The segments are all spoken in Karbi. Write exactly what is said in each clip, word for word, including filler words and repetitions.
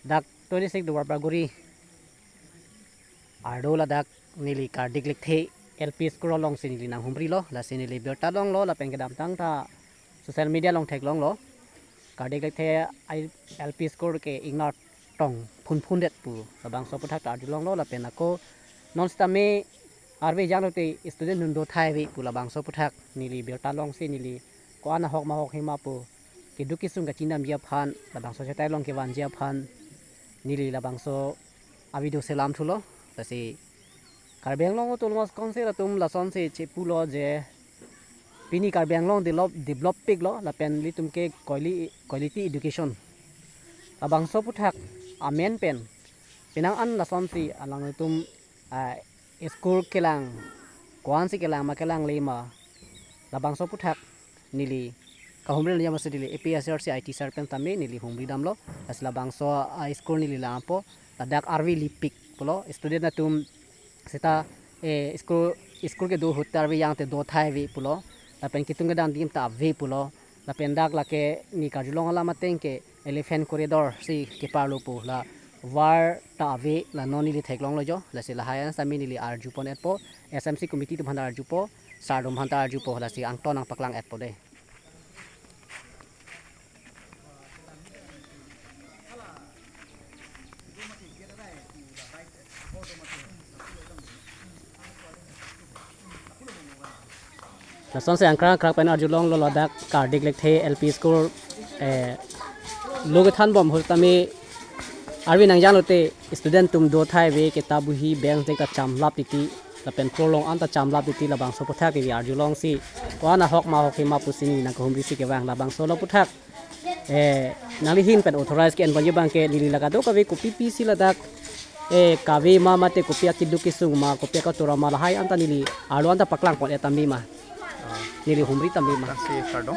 Dak twenty-six Duarbagori arlo ladak neli Kardik Lekthe L P School alongsi neli nanghumrilo, lasi neli birta longlo, lapen kedamtang ta social media along theklonglo. Kardik Lekthe I-, L P School ke ingnar tong phunphundet pu labangso aphuthak ta arjulonglo, lapen ako non sitame arve janglote student atum dothai ave pu labangso aphuthak neli birta longsi neli ko-an ahok ma ahok hima pu keduk kesung kachinidamji aphan, labangso chetai along kevanji aphan neli labangso a-video selam thulo. Lasi Karbi Anglong Autonomous Council atum lasonsi chepulo je pini Karbi Anglong develop, develop piklo, lapen ilitum ke quali-, quality education labangso aphuthak amen pen penang an lasonsi alangtum, ah, school kelang, ko-ansi kelang ma kelangle ma, labangso aphuthak neli kahumri jam si neli A P S R C I T sir pen tame neli humri damlo. Lasi labangso, ah, school neli langpo, ladak arve lipik pulo, student atum seta, eh, school, school kedo ahut ta arve jangte dothai ave pulo, lapen kitung kedam adim ta ave pulo, lapen dak lake ne karjulong alam ateng ke elephant corridor si keparlo pu la var ta ave, la non neli theklonglo jo, lasi lahai an sitame neli arjupon etpo, S M C committee atum aphan ta arjupo, sir atum aphan ta arjupo, lasi angton nangpaklang etpo dei. Lasonsi angkrak angkrak pen arjulonglo ladak Kardik Lekthe L P School, eh, lo kethanbom ahut tame arve nangjanglote student atum dothai ave, kitap bohi bench dek ta chamlap titi, lapen floor along an ta chamlap titi, labangso aphuthak neli arjulongsi ko-an ahok ma ahok hima pusi neli nangkahumrisi kevang, labangso lo aphuthak, eh, nangli ahin pen authorize ke-enponji abangke neli la kadokave kopi pisi ladak, eh, kave ma mate kopi akeduk kesung ma, kopi akatora ma, lahai anta neli arlo anta paklangpon et tame ma. Neli humri tame ma. Lasi kardom.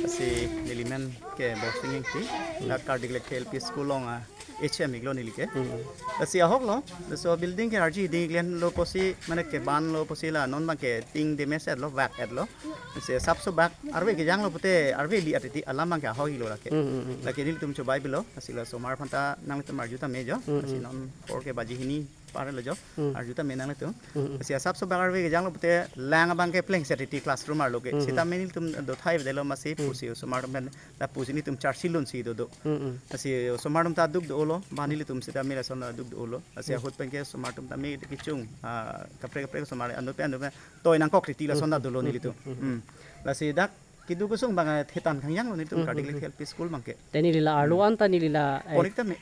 Lasi neli men ke Borsing Ingti. Dak Kardik Lekthe L P School along, ah, H M iklo neli ke. Hmm. Lasi ahoklo. Laso building ke arji ding iklenlo pusi, mane kebanlo pusi la non abangke ting demes etlo, vak etlo. Lasi asapso bak arve kejanglo pute arve li atiti alam abangke ahok iklo lake. Hmm, hmm, hmm. Lake nelitum chobai bilo, lasi la osomar aphan ta nanglitum arju tame jo, Hmm, lasi hmm. non apor ke baji hini parlo jo, Hmm. arju tame nanglitum. Hmm, hmm. Lasi asapso bak arve kejanglo pute lang abangke plengset titi classroom arlo ke. Hmm, hmm. Sitame nelitum dothai avedetlo masi Hmm. pusi osomar atum pen lapusi nelitum charsi lunsi dodo. Hmm, hmm. Lasi osomar atum ta duk dolo, ba nelitum sitame lason duk dolo. Lasi Hmm. ahut pen ke osomar atum tame kechung, ah, kaprek kaprek osomar anut pen anut pen toi nangkok titi lason ta dolo nelitum. Hmm. Lasi dak keduk kesung abang, eh, thetan kangjanglo nelitum Hmm, Kardik hmm, Lekthe hmm. L P School abangke. Te neli la arlo Hmm. anta neli la, eh, Pon-ik tame.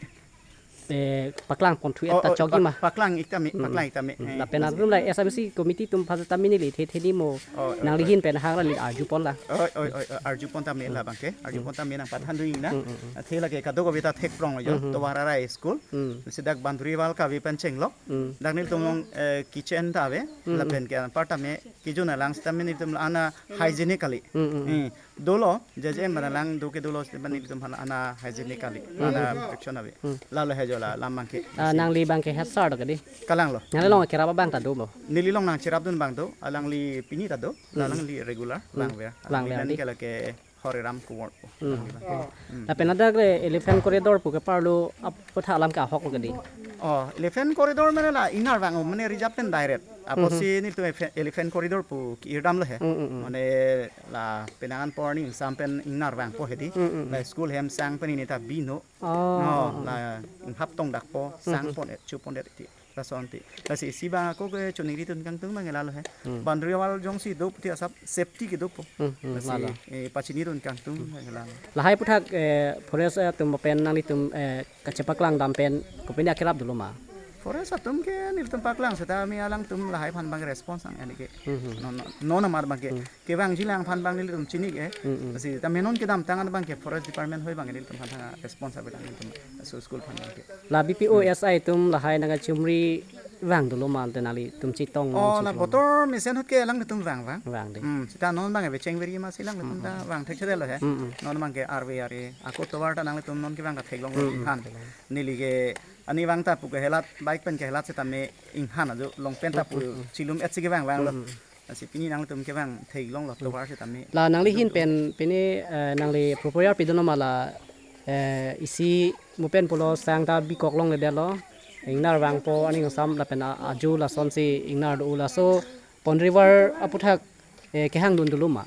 eh, paklangpon thu Oh, et ta oh, chokji pak-, ma. paklang-ik tame, Hmm. paklang-ik tame. Hmm. Eh, Lapen lasi. atum la S M C committee atum aphan tame neli the the ni mo Oh, oh, nangli oh. ahin pen hang la neli arjupon la. Oh, oh, oh, oh, arjupon tame la Hmm. abangke. Arjupon Hmm. tame nangpathan dun-ik nang. Hmm, hmm, hmm. Athe lake kadokave ta thekpronglo jo. Hmm, hmm. Tovar arai school. Hmm. Lasi dak boundary wall kave pen chenglok. Hmm. Dak nelitum along, eh, kitchen ta ave. Hmm, Lapen hmm. ke anpar tame kejun alang sitame nelitum la ana hygienic kali. Hmm, hmm, hmm. Hmm. Dolo, J J M bana lang do ke dolo sitame nelitum aphan ana hygienic kali. Hmm, Ana hmm. infection ave. Hmm. Lalo he jo la lam abangke. Ah, nangli abangke head sir do kedi. Kalanglo. Nangli along kerap abang ta do mo. Neli along nangcherapdun abang do, alangli pini ta do, Hmm. alangli regular Hmm. abang ver. Abang Alangli ver pen di. ke lake Hariram Kuwar. Hmm. Hmm. Lapen ladak le elephant corridor pu keparlo aphuthak alam ke ahoklo kedi. Oh, elephant corridor mane la ingnar vang, mane reserve pen direct. Apotsi Hmm, hmm. nelitum ephe-, elephant corridor pu ke-irdamlo he. Hmm, hmm, hmm. Mane la penang an apor ning sam pen ingnar vangpo hedi. Hmm, hmm, La hmm. school hem sang pen neli ta bino. Oh, No, oh, oh. la inghap tongdakpo, Hmm, sang hmm. pon et, chu pon et ti. Lason ti. Lasi isi abang ako kechoningri dun kangtung abang lalo he. Hmm. Boundary wall jongsi do pute asap safety kedopo. Hmm, hmm, Lasi, lalo. eh, pachini dun kangtung abang lalo. Lahai aphuthak, eh, forest, eh, atum pen nanglitum, eh, kachepaklang dam pen kopine akerap dolo ma. Forest atum ke nelitum paklang seta ami alangtum lahai aphan abang response nang-en-ik ke. Hmm, hmm. Non, non, non amar abangke. Hmm. Kevangji alang aphan abang nelitum chini-ik ke. Hmm, hmm. Lasi ta menon kedamtang an abangke forest department hoi abang nelitum aphan thang response ave nelitum. So school aphan abangke. La B P O Hmm. S I atum lahai nangkachumri vang dolo ma ante nanglitum chetong Oh, nangsi na dolo ma. Botor mesen ahut ke alangtum vang vang. Vang de. Hmm, seta non abang ave chengveri masi alangtum Hmm. ta vang thekchedetlo he. Hmm, hmm. Non abangke arve arve. Ako tovar ta nanglitum non kevang ta theklonglo Hmm, hmm. inghan. Neli ke ani vang ta pu ke helat bike pen ke helat sitame inghan ajo long pen ta pu Hmm, hmm, hmm. chilum etsi kevang vanglo. Hmm, hmm. Lasi pini nanglitum kevang theklonglo Hmm. tovar sitame. La nangli ahin Duk duk. pen pini, eh, nangli proposal pidun ma la Eh, isi mo pen pulo sang ta bikok longledetlo. Ingnar vangpo aning sam lapen a-, aju lasonsi ingnar do laso Boundary Wall aputhak, eh, kehang dun dolo ma.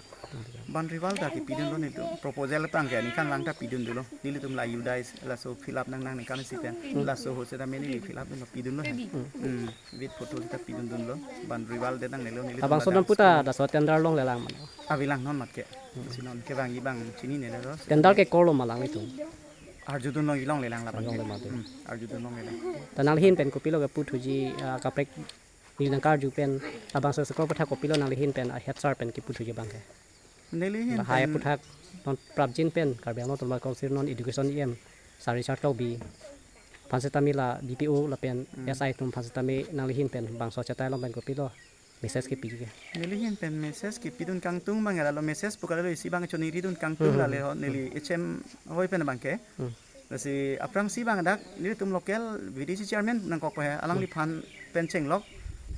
Boundary Wall ta kepidunlo nelitum. Proposal tang ke ningkan vang ta pidun dolo. Nelitum la UDISE laso fill up nang nang ningkan isi pen. Laso ho seta meni fill up dunlo pidunlo. Hmm. With photo seta pidun dunlo. Boundary Wall det nangnelo nelitum. Labangso la non puta school. Laso tender longlelang mano. Avelang non mat ke. Si non kevangji abang chininelo. Tender ke korlo ma alanglitum? Arjudun longle longle lang labang. Longle ke. Mate. Hmm, arjudun longlelang. Ta nangli ahin pen kopilo kepu thuji, ah, kaprek neli nangkarju pen labangso school aputhak kopilo nangli ahin pen, ah, head sir pen kepu thuji abang ke? Neli ahin lahai pen aputhak non prapjin pen Karbi Anglong Autonomous Council non education EM Sir Richard Tokbi aphan setame la BPO lapen Hmm. SI atum aphan setame nangli ahin pen bangso achetai along pen kopilo message kepiji ke? Neli ahin pen message kepidun kangtung abang lalo, message pu kalilo, isi abang choningridun kangtung Hmm, hmm, lale ho, hmm. Neli HM hoi pen abang ke. Hmm. Lasi aphrangsi abang dak nelitum local VDC chairman nangkok he, alangliphan pen chenglok,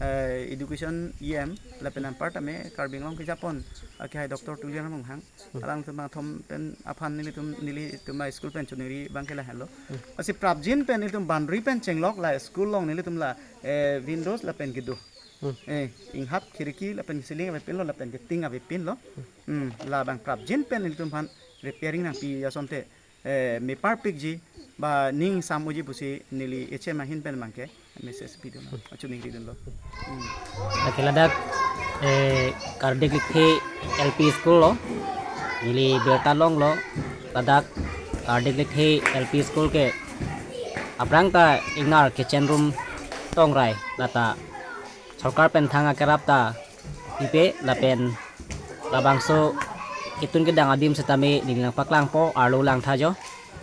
eh, education EM lapen anparta me Karbi Anglong kejapon akehai Doctor Tuliram Ronghang. Hmm. Alangtum athom pen aphan nelitum, nelitum a school pen choningri abang ke lahenlo. Hmm. Lasi prapjin pen nelitum boundary pen chenglok la school along nelitum la, eh, windows lapen kedo. Hmm. Eh, inghap khirki lapen ceiling avepinlo lapen keting avepinlo. Hmm, labang prapjin pen nelitum aphan repairing nangpi asonte, eh, meparpikji ba ning sam unji pusi neli HM ahin pen abang ke message pidun, achoningridunlo. Hmm. Lake ladak, eh, Kardik Likthe LP School lo, neli birta longlo, ladak Kardik Likthe LP School ke aphrang ta ingnar kitchen room tongrai, lata sorkar pen thang akerap ta pipe lapen labangso ketun kedang adim setame neli nangpaklangpo, arlo langtha jo,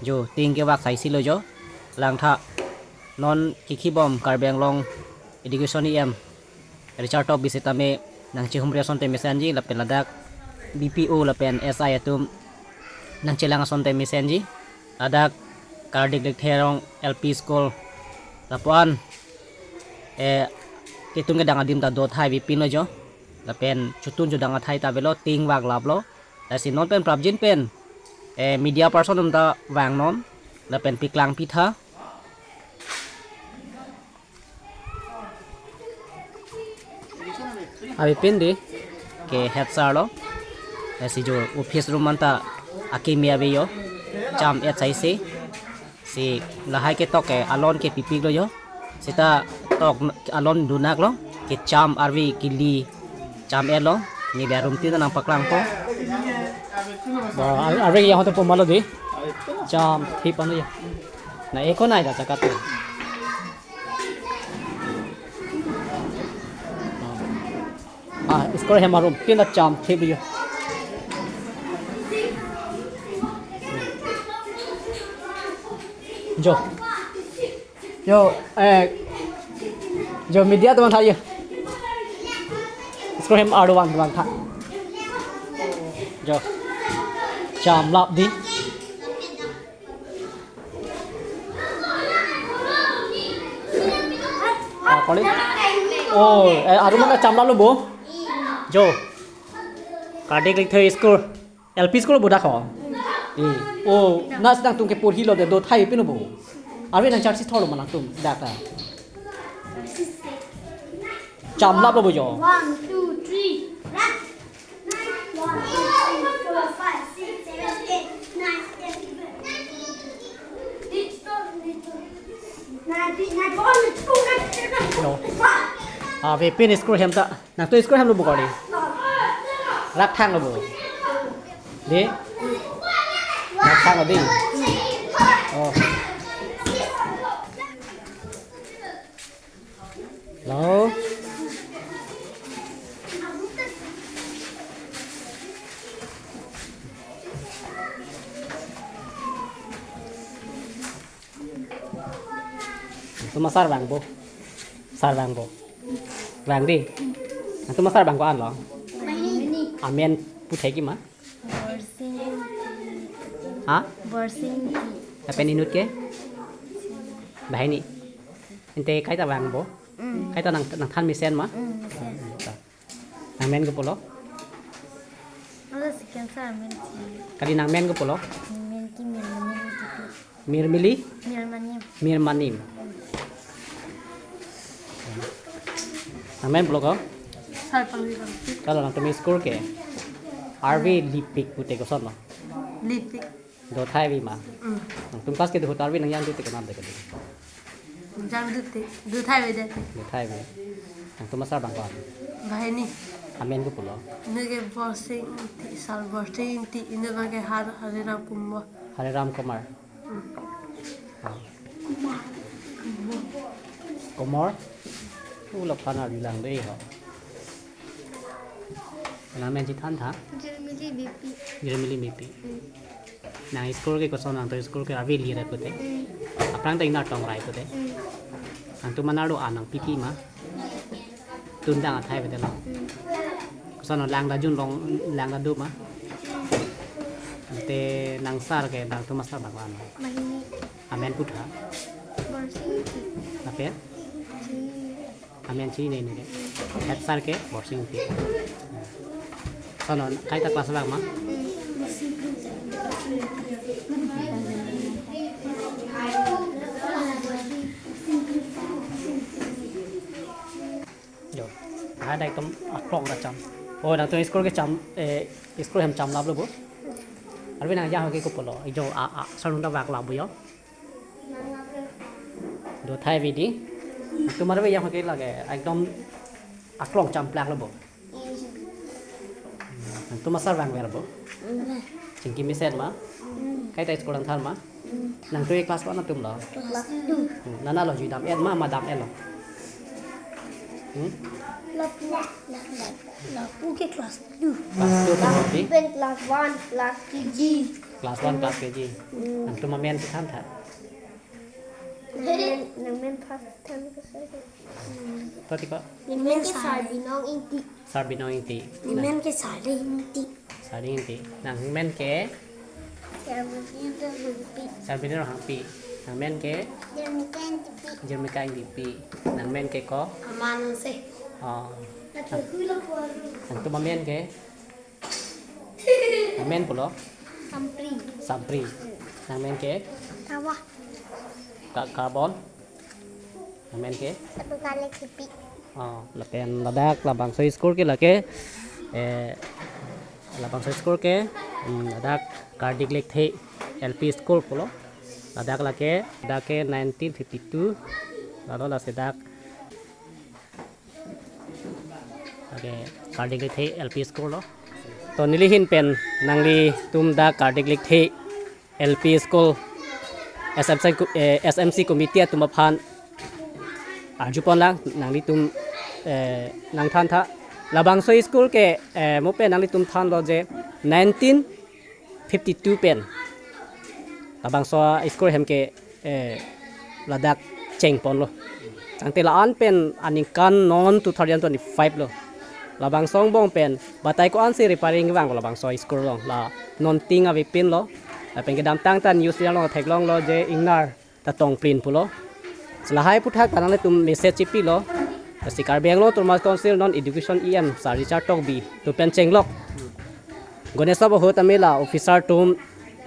jo ting kevak saisi lo jo, langtha non kikhibom Karbi Anglong Education EM Richard Tokbi setame nangchehumri asonte mesenji lapen ladak BPO lapen SI atum nangchelang asonte mesenji. Ladak Kardik Likthe Arong LP School lapuan, eh, ketun kedang adim ta do thai avepinlo jo. Lapen chotun chodang athai ta avelo, ting vak laplo. Lasi non pen prapjin pen, eh, media person atum ta vangnon lapen paklangpi tha. Avepin dei ke head sir lo. Lasi jo office room anta akimi ave jo. Cham-et saisi. Si lahai ketok ke alon kepipiklo jo. Seta tok alon dunaklo. Kecham arve kili cham-etlo. Neli arum tin nangpaklangpo. Ba, ar-, arve yang hote pumalo dei. Chamthip ano ya. Na eko nai da chakat. Ah, school hem arum tin chamthip jo. Jo. Jo, eh, jo media atum vangtha jo. School hem arlo vang, vangtha. Jo. Chamlap dei. Ah, college? Oh, eh, arum anta chamlaplo bo. Jo. Kardik Likthe School. LP school bo dak ho. Eh. Oh, nasi nangtum ke porhilo dei, do thai pino bo. Arve nangcharsi thorlo ma nangtum dak ta. Chamlaplo bo jo. One, two, three. One, two, three, four, five, six, seven, eight, nine, ten, eleven. No. Ah, avepin school hem ta. Nangtum school hemlo bo kali. Rakthanglo bo. Dei. Rakthanglo dei. Oh. Hello. Nangtum asar vangpo. Sar vangpo. Vang dei. Nangtum asar vang ko-anlo? Amen puthekji ma? Borsing. Ha? Borsing. Lapen inut ke? Bahini. Ante kaita vangpo? Mm. Kaita nang, nangthan mesen ma? Mm, mesen. Nangmen kopilo? Ala si cancer amen si. Kali nangmen kopilo? Amen ki men, amen ki Mirmili? Mirmanim. Mirmanim. Nangmen pulo ko? Sarpangri Bangpi. Kalau nangtum school ke arve lipik pute kosonlo? Lipik. Dothai ave ma? Mm. Nangtum class kedo ahut arve nangjang dute ke nam deke? Jang dute. Dothai ave dute. Dothai ave. Nangtum asar abang ko? Bahini. Amen ko pulo? Inut ke Borsing Ingti, Sar Borsing Ingti, inut abang ke Har, Hariram Kumar. Hariram Kumar. Ah. Komor? Ulo phana bilang dei ho. Nangmen chethan tha? Jirmili Beypi. Jirmili Beypi. Hmm. Nang school ke koson, nangtum school ke arve lira pute? Hmm. Aphrang ta ingnar tong rai pute? Hmm. Nangtum manar do anang pipi ma? Tundang athai pute lo. Hmm. Koson lang da junlong lang da do ma? Ante nang sar ke nangtum asar abang ko? Mahini. Amen putha? Borsing Ingti. Ape? Chini. Amen chinine ke. Head sir ke Borsing Ingti. Koson, kaita class abang ma? Hmm. Jo. Ada ekdom aklong kacham. Oh, nangtum school kecham, eh, school hem cham lap lo bo. Arve nangjang ke ko pulo? Ijo a, a, sarun ta vak lap bo jo. Dothai ave dei. Nangtum arve jang ke lake ekdom aklong cham plak lo bo. Nangtum asar vangver bo? Chingki mesen ma? Kaita school nangthan ma? Nangtum class ko-an atum lo? Class two. Hmm, nana lo jui dam-et ma, ma dam-et lo? Hmm? Lapu, lapu, lapu ke class two. Class two atum lo dei? Pen class one, class K G. Class one, class K G. Hmm. Nangtum amen chethan tha? Nangmen, nangmen pha than ko sai. Pati ko? Nemen ke Sar Binong Ingti. Sar Binong Ingti. Nemen ke Sar Ingti. Sar Ingti. Nangmen ke? Sar Binong Ingti. Sar Binong Ingti. Nangmen ke? Jirmika Ingtipi. Jirmika Ingtipi. Nangmen ke ko? Aman se. Oh. Nangtum amen ke? Nangmen pulo? Sampri. Sampri. Nangmen ke? Tawa. Ka, Karbon. Nangmen ke? Satu kali kipi. Oh, lapen ladak labangso school ke lake, eh, labangso school ke, hmm, ladak Kardik Lekthe L P School pulo. Ladak lake, ladak ke nineteen fifty-two. Lalo lasi dak Okay, Kardik Lekthe L P School lo. To neli ahin pen nanglitum dak Kardik Lekthe L P School S M C co-, eh, S M C committee atum aphan arjupon lang, nanglitum, eh, nangthan tha. Labangso school ke, eh, mo pen nanglitum thanlo je nineteen fifty-two pen labangso school hem ke, eh, ladak chengponlo. Tangte la-an pen aningkan non two thousand twenty-five lo. Labangso angbong pen batai ko-ansi repairing vang labangso school along. La non tin avepinlo. Lapen kedamtang ta news along theklonglo je ingnar ta tongplin pulo. Lahai aphuthak ta nanglitum message chipilo. Lasi Karbi Anglong Autonomous Council non Education E M Sir Richard Tokbi atum pen chenglok. Ganesh Sabha ahut tame la officer atum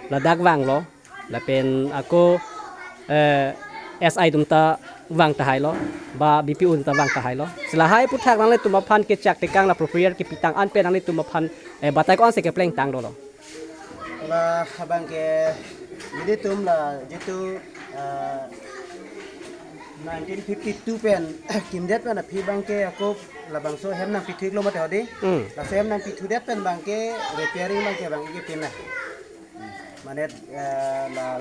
ladak vanglo. Lapen ako, eh, S I atum ta vang tahailo. Ba B P O atum ta vang tahailo. Lahai aphuthak nanglitum aphan kechak tekang la proper kipitang an pen nanglitum aphan, eh, batai ko-ansi kepleng tang dolo? La abang ke nelitum la jitu, eh, nineteen fifty-two pen kimdet pen aphi abang ke ako labangso hem nangpithiklo mate hodi. Hmm. Laso hem nangpithudet pen abang ke repairing abang ke abang ke pina. Mane, eh, la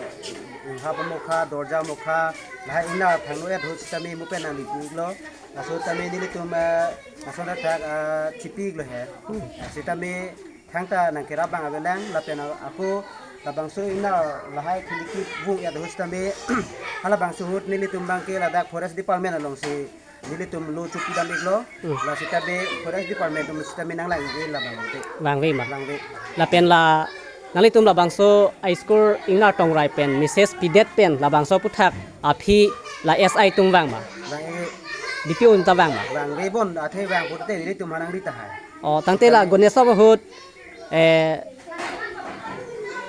ingha pamokha, dorja mokha, lahai ingnar thangno-et ahut sitame mo pen nanglipiklo. Laso tame nelitum, eh, laso na thak, eh, chipiklo he. Hmm. Sitame thangta nangkerap abang avelang, lapen ako labangso ingnar lahai khiliki vung-et ahut sitame, halabangso ahut nelitum abang ke ladak Forest Department alongsi nelitum lo chopidam-iklo. Hmm. La sitame Forest Department atum sitame nanglang-ik labang te. Vangve ma? Vangve. Lapen la nanglitum labangso a school ingnar tongrai pen message pidet pen labangso aphuthak aphi la S I atum vang ma? Vang-ik. B P O atum ta vang ma? Vangve bon, athe vang pute nelitum aphan nangri tahai. Oh, tangte la Ganesh Sabha ahut, eh,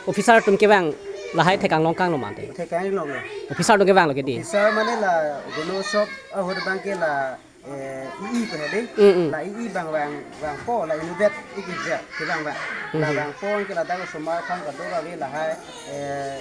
officer atum kevang Lahai thekang long kang lo mante. Thekang long lo. Officer atum kevang lo ke dei. Officer mane la Gunosop ahut abang ke la, eh, E E pu he dei. Mm, mm. La E E abang vang, vangpo, la inutvet ik-ik ja kevang vang. La, mhm, vangpo ke ladak osomar aphan kadokave lahai, eh,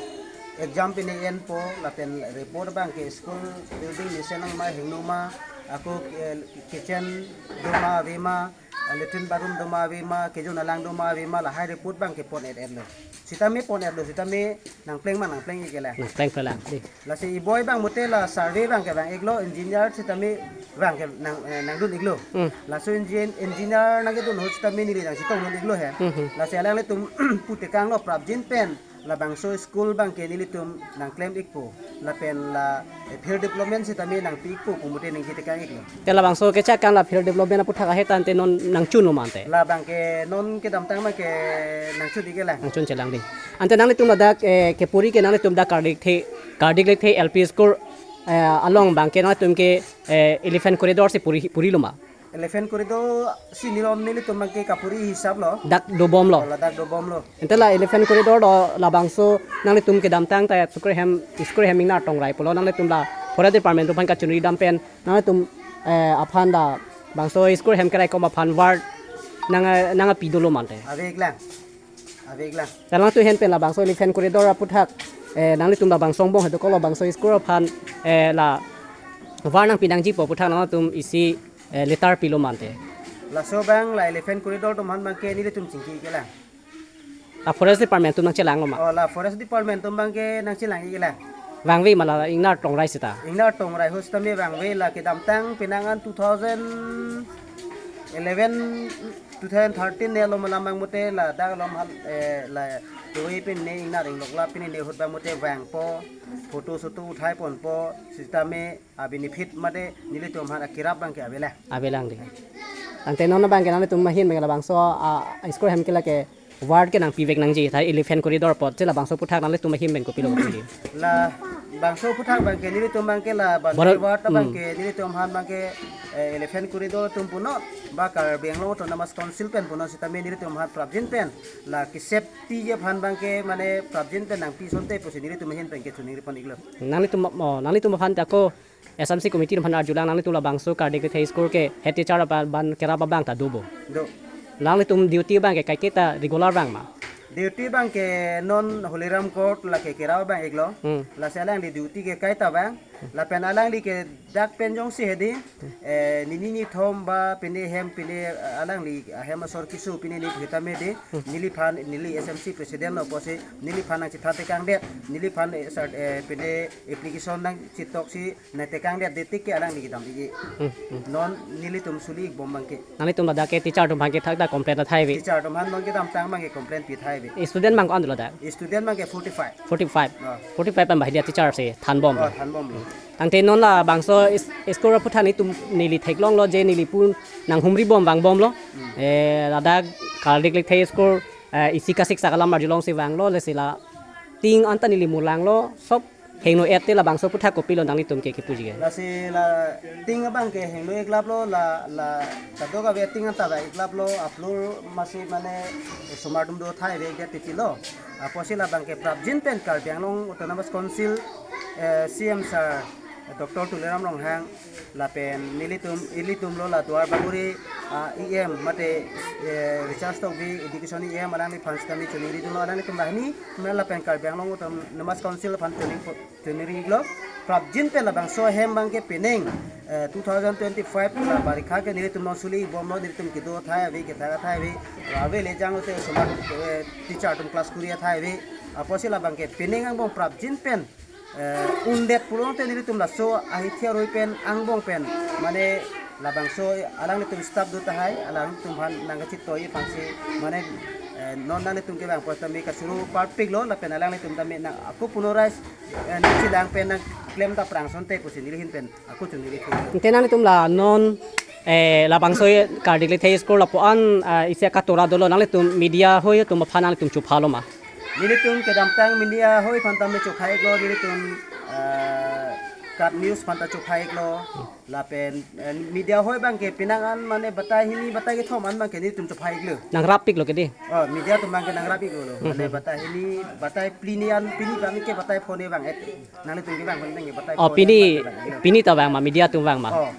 exam pine enpo, lapen report abang ke school building nisen nang ma hingno ma, ako, eh, kitchen do ma ave ma, ah, latrine bathroom do ma ave ma, kejun alang do ma ave ma, lahai report abang ke pon-et-et lo. Sitame pon-et lo, sitame nangpleng ma nangpleng-ik ke la. Nangpleng ke la, dei. Lasi iboi abang mute la survey abang kevang-ik lo, engineer sitame abang ke nang, eh, nangdun-ik lo. Hmm. Laso engin-, engineer nangkedun ahut sitame neli nangchetongdun-ik lo he. Hmm, hmm. Lasi alanglitum pu tekang lo prapjin pen labangso school abang ke nelitum nangklem-ikpo. Lapen la, eh, field development sitame nangpi-ikpo pu mute nangchetekang-ik lo. Te labangso kechak kang la field development aputhak ahe tangte non nangchun lo mante. Labang ke non kedamtang abang ke nangchun-ik ke la. Nangchun chelang dei. Ante nanglitum ladak, eh, kepuri ke nanglitum dak Kardik Lekthe, Kardik Lekthe L P school, eh, along abang ke nanglitum ke, eh, elephant corridor si puri, puri lo ma? Elephant corridor si nilom nelitum abang ke kapuri hisap lo. Dak dobom lo. Oh, ladak dobom lo. Ante la elephant corridor lo labangso nanglitum kedamtang ta school ahem, school ahem ingnar tongrai pulo nanglitum la forest department atum aphan kachonri dam pen nanglitum, eh, aphan labangso school ahem keraikom aphan ward nang, nangpi dolo mante. Ave-ik lang. Ave-ik lang. Nanglitum ahin pen labangso elephant corridor aputhak, eh, nanglitum labangso angbong hedo kolo labangso school aphan, eh, la ward nangpi nangjipo aputhak nanglitum isi, eh, letter pilo mante. Laso abang la elephant corridor atum aphan abang ke nelitum chingki-ik ke la. La forest department atum nangchelang lo ma? Oh, la forest department atum abang ke nangchelang-ik ke la. Vangve ma la ingnar tongrai seta? Ingnar tongrai ahut sitame vangve, la kedamtang penang an two thousand eleven, two thousand thirteen ne lo ma la abang mute ladak along hal, eh, la tuwe pine ingnar inglok la pine ne ahut abang mute vangpo, photo soto uthai ponpo, sitame a-benefit mate nelitum aphan akerap abang ke ave la. Ave lang dei. Ante non abang ke nanglitum ahin abang ke labangso, ah, school ahem ke la ke ward ke nangpivek nangji, thai elephant corridor apot, che labangso aputhak nanglitum ahin pen kopilo kopilo? Labangso aputhak abang ke nelitum abang ke la Bor-, boundary ward abang, hmm, ke nelitum aphan abang ke, eh, elephant corridor atum punon, ba Karbi Anglong Autonomous Council pen punon sitame nelitum aphan prapjin pen la ke-safety aphan abang ke mane prapjin pen nangpi asonte pusi nelitum ahin pen kechoningri pon-ik lo. Nanglitum, oh, nanglitum aphan ta ko S M C committee atum aphan arjulang, nanglitum labangso Kardik Lekthe school ke head teacher abang kerap abang ta do bo? Do. Nanglitum duty abang ke kaike ta regular vang ma? Duty abang ke non Holiram Court la ke kerap abang-ik lo. Hmm. Lasi alangli duty ke kaita vang. Lapen alangli ke dak pen jongsi he dei, eh, nini nithom ba pine hem pine, eh, alangli ahem asor keso pine ni sitame dei, neliphan, neli S M C president lo pusi neliphan nangchethan tekang det, neliphan, eh, sar-, eh, pine application nangchetoksi nangtekang det, dei tik ke alangli kedam-ik. Hmm, hmm. Non nelitum suli-ik bom abang ke. Nanglitum ladak ke teacher atum aphan ke thakdak complaint athai ave? Teacher atum aphan abang ke damtang abang ke complaint pi athai ave. Student abang ko-an do ladak? Student abang ke forty-five. Forty-five. Oh. Forty-five abang ba hidi teacher si thanbom. Oh, thanbom lo. Tangte non labangso is-, school aputhak nelitum neli theklong lo je neli pu nanghumri bom vangbom lo. Hmm. Eh, ladak Kardik Lekthe school, eh, isi kasiksak alam arjulongsi vanglo, lasi la ting anta neli mulang lo, sop hingno-et te, labangso aputhak kopilo nanglitum ke kepuji ke? Lasi la ting abang ke hingno-iklap lo, la, la kadokave ting anta vang-iklap lo, aploor masi mane osomar atum do athai ave ke titi lo. Apotsi labang ke prapjin pen Karbi Anglong Autonomous Council, eh, C M sir, Doctor Tuliram Ronghang, lapen nelitum, ilitum lo la Duar Bagori, ah, E M mate, eh, Richard Tokbi, Education E M, alangliphan sitame choningri dun lo, alanglitum banghini, mane lapen Karbi Anglong Autonomous Council aphan choning po-, choningri lo. Prapjin pen labangso ahem abang ke penang, eh, two thousand twenty-five la parikha ke nelitum non suli bom lo, nelitum kedo athai ave, kethak athai ave, ave le jang lote osomar, eh, teacher atum class kuri athai ave. Apotsi labang ke penang angbong prapjin pen, eh, undet pulote nelitum laso ahithia roi pen angbong pen mane labangso alanglitum staff do tahai, alanglitum aphan nangkachitoi aphansi mane, eh, non nanglitum kevang apot tame kachoro parpik lo, lapen alanglitum tame nang ako punorai, eh, nangchelang pen nangklem ta prang asonte pusi neli ahin pen ako choningri thu. Ante nanglitum la non, eh, labangso Kardik Lekthe school lapu-an, eh, isi akatora dolo, nanglitum media ahoi atum aphan nanglitum chopha lo ma? Nelitum kedamtang media ahoi aphan tame chopha-ik lo, nelitum, eh, Kat news aphan ta chophai-iklo. Lapen, eh, media hoi abang ke penang an mane batai hini batai kethom an abang ke nelitum chophai-iklo. Nangrap-iklo ke dei. Oh, media atum abang ke nangrap-iklo. Mane batai hini batai phli ni an pini abang ke batai phone abang et. Nanglitum ke abang penang ke batai Oh, phone pini, abang ke abang. Pini ta vang ma, media atum vang ma. Oh.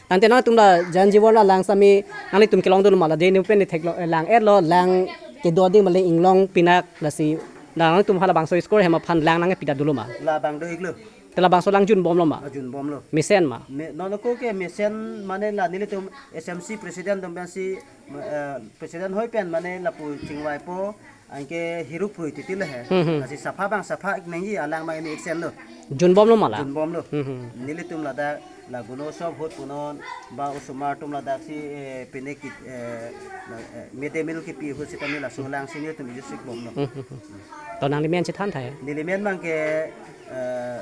Tangte nangtum la Jal Jeevan la lang sitame nanglitum kelong dolo ma, la dei nu pen theklong, eh, lang-etlo, lang kedo dei male inglong pinak, lasi nangtum halabangso school hem aphan lang nangpida dolo ma. Labang do-iklo. Te labangso lang junbomlo ma. Ah, junbomlo. Mesen ma. Me, non ako ke mesen mane la nelitum S M C president atum pensi, eh, president hoi pen mane lapu chingvaipo anke hiruprui titi le he. Hmm, hmm. Lasi sapha abang sapha-ik nangji, alang abang imi iksen lo. Junbomlo ma la. Junbomlo. Hmm, hmm. Nelitum ladak la Gunosotsav ahut punon ba osomar atum ladak si, eh, pine ki, eh, la, eh, mid day meal kipi ahut sitame laso lang si nelitum use-ikbomlo. Hmm, hmm, hmm. To nangli men chethan tha he. Neli men abang ke, eh,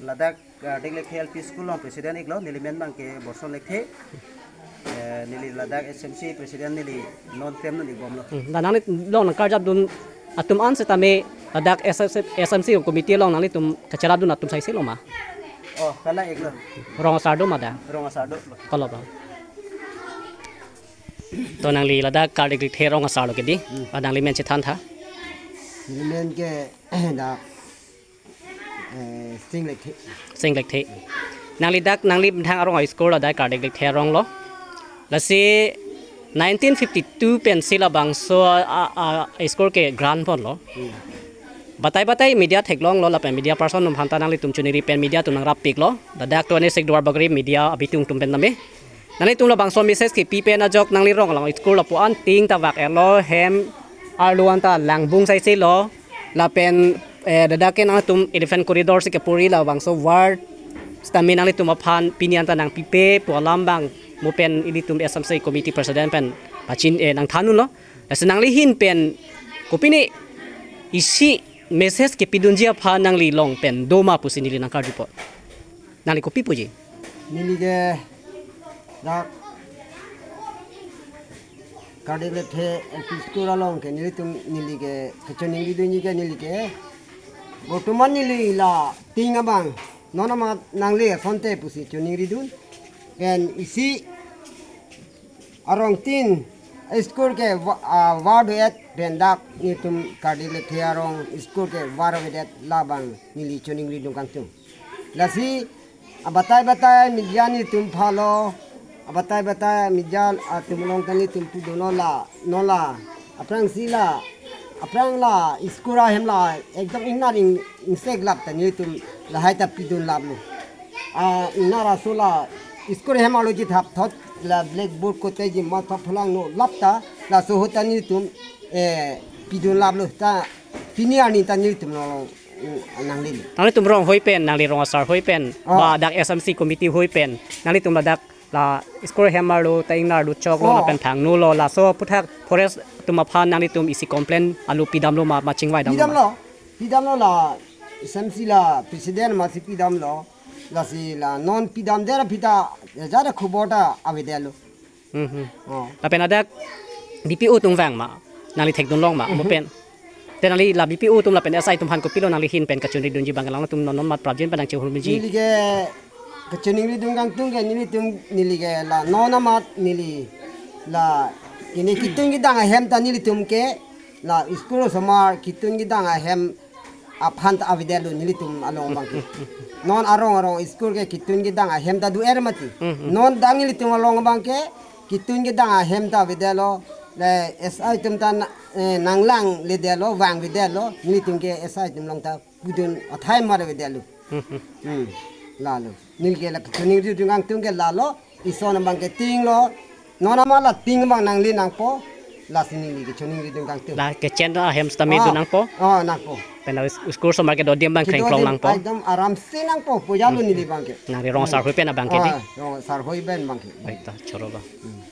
ladak Kardik Lekthe L P School along president-iklo, neli men abang ke Borson Lekthe. Eh, neli ladak S M C president neli non klem non-ikbomlo. Hmm, la nanglilong nangkarjapdun atum an sitame ladak S M C, S M C committee along nanglitum kacherapdun atum saise lo ma? Oh, kalang-iklo. Rong asar do ma da? Rong asar do. Kolo ba. To nangli ladak Kardik Lekthe rong asar lo ke dei. Hmm. Ah, nangli men chethan tha. Neli men ke dak eh, Sing Lekthe. Sing Lekthe. Nangli dak, nangli methang arong a-school ladak Kardik Lekthe arong lo. Lasi nineteen fifty-two pensi labangso a, a, a-school ke grant ponlo. Hmm. Batai batai media theklonglo lapen media person atum aphan ta nanglitum choningri pen media atum nangrap-iklo. Ladak twenty-six Duarbagori media abitung atum pen tame. Nanglitum labangso message kipi pen ajok nangli rong along school lapu-an ting ta vak-etlo, hem arlo an ta langbung saise lo, lapen, eh, ladak ke nangtum elephant corridor si kepuri labangso ward sitame nanglitum aphan pini an ta nangpipe pu alam abang mo pen ilitum S M C committee president pen pachin, eh, nangthan-unlo. Lasi nangli ahin pen kopine isi message kepidunji aphan nanglilong pen do ma pusi neli nangkarjupo. Nangli kopi puji? Neli ke dak Kardik Lekthe L P School along ke nelitum neli ke kachoningridunji ke neli ke. Bortoman neli la ting abang. Non amat nangli asonte pusi choningridun. Pen isi arong tin school ke wa-, ah, ward et pen dak nelitum Kardik Lekthe arong school ke ward et labang neli choningridun kangtung. Lasi abatai batai media nelitum phalo, abatai batai media atum along ta nelitum pudunlo la, non la, aphrangsi la, aphrang la school ahem la ekdom ingnar ing, ingseklap ta nelitum lahai ta pidunlaplo. Ah, ingnar aso la school ahem arlo chithap thot la blackboard kote ji ma thop phulang no lap ta laso ahut ta nelitum, eh, pidunlaplo ta pini arni ta nelitum no, mm, nanglelo. Nanglitum rong hoi pen, nangli rong asar hoi pen, Oh. ba dak S M C committee hoi pen, nanglitum ladak la school ahem arlo ta ingnar do choklo Oh. lapen thangno lo, laso aphuthak forest atum aphan nanglitum isi complain alo pidamlo ma, ma chingvaidamlo ma? Pidamlo, pidamlo la S M C la president amatsi pidamlo, lasi la non pidamdet aphi ta jada khobor ta avedetlo. Hmm, hmm. Oh. Lapen ladak B P O atum vang ma, nangli thekdunlong ma, Mhm. mo pen. Te nangli la B P O atum lapen S I atum aphan kopilo nangli ahin pen kachoningridunji abang ke, alangtum non non amat prapjin pen nangchehurmiji? Neli ke kachoningridun kangtung ke nelitum neli ke la non amat neli la kene kitun kedang ahem ta nelitum ke la school osomar kitun kedang ahem aphan ta avedetlo nelitum along abang ke. Non arong arong school ke kitun kedang ahem ta do-er mati. Mhm. Non dak nelitum along abang ke kitun kedang ahem ta avedetlo, le S I atum ta na, eh, nanglangledetlo, vangvedetlo, nelitum ke S I atum along ta pudun athai mar avedetlo. Mhm. Hmm. Lalo. Neli ke la kachoningridun kangtung ke lalo, ison abang ke tinglo, non amat la ting abang nangli nangpo, lasi neli kachoningridun kangtung. La kechen ahem sitame Ah. dun nangpo? Oh, nangpo. Pen la us-, school osomar kedo adim abang Kedo krengkrong adim nangpo? Ekdom aramse nangpo, pojalo Hmm. neli abang ke. Nangli rong asar hoi pen abang ke dei? Ah, rong asar hoi pen abang ke. Baik ta, choro ba. Hmm.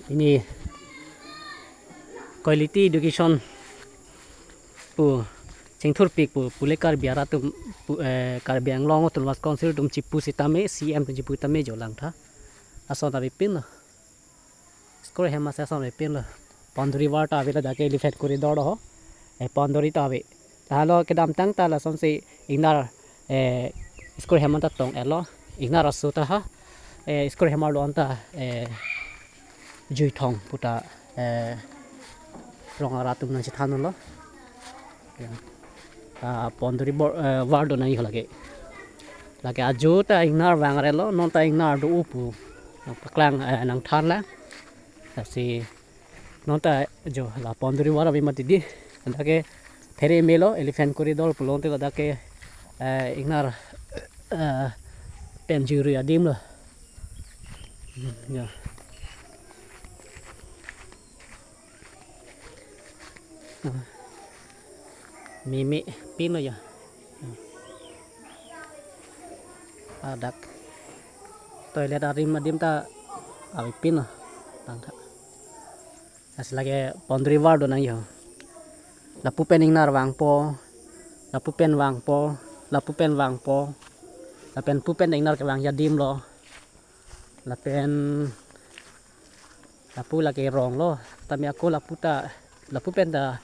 Pini quality education pu chingthurpik pu, pule Karbi arat atum pu, eh, Karbi Anglong Autonomous Council atum chipu sitame, C M atum chipu tame jo langtha. Ason avepinlo. School ahem ason avepinlo. Boundary wall ta ave ladak ke elephant corridor lo ho. Eh, boundary ta ave. Lalo kedamtang ta lasonsi ingnar Eh, school hem anta tong-etlo, ingnar aso ta ha, eh, school hem arlo anta, eh, Juithong puta, eh, rong arat atum nangchethanlo. Ya. Ah, boundary bor-, eh, wall do nangji ho lake. Lake ajo ta ingnar vang-etlo, non ta ingnar do-o pu. Paklang, eh, nangthanlang. Lasi non ta jo la boundary wall ave mati di. Ladak ke there melo, elephant corridor pulote ladak ke, eh, ingnar, eh, pen juri adim lo. Hmm, ya. Ah. Meme pinlo ya. Ah. Ladak toilet arim adim ta ave pinlo. Tangka. Lasi lake boundary wall do nangji ho. Lapu pen ingnar vangpo, lapu pen vangpo, lapu pen vangpo, lapen pu pen ingnar kevangji adim lo. Lapen lapu lake rong lo, tame ako lapu ta, lapu pen ta,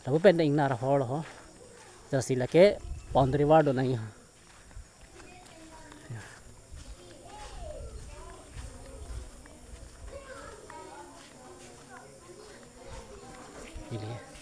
lapu pen ta ingnar hor lo ho. Lasi lake boundary wall do nangji ho. Ili.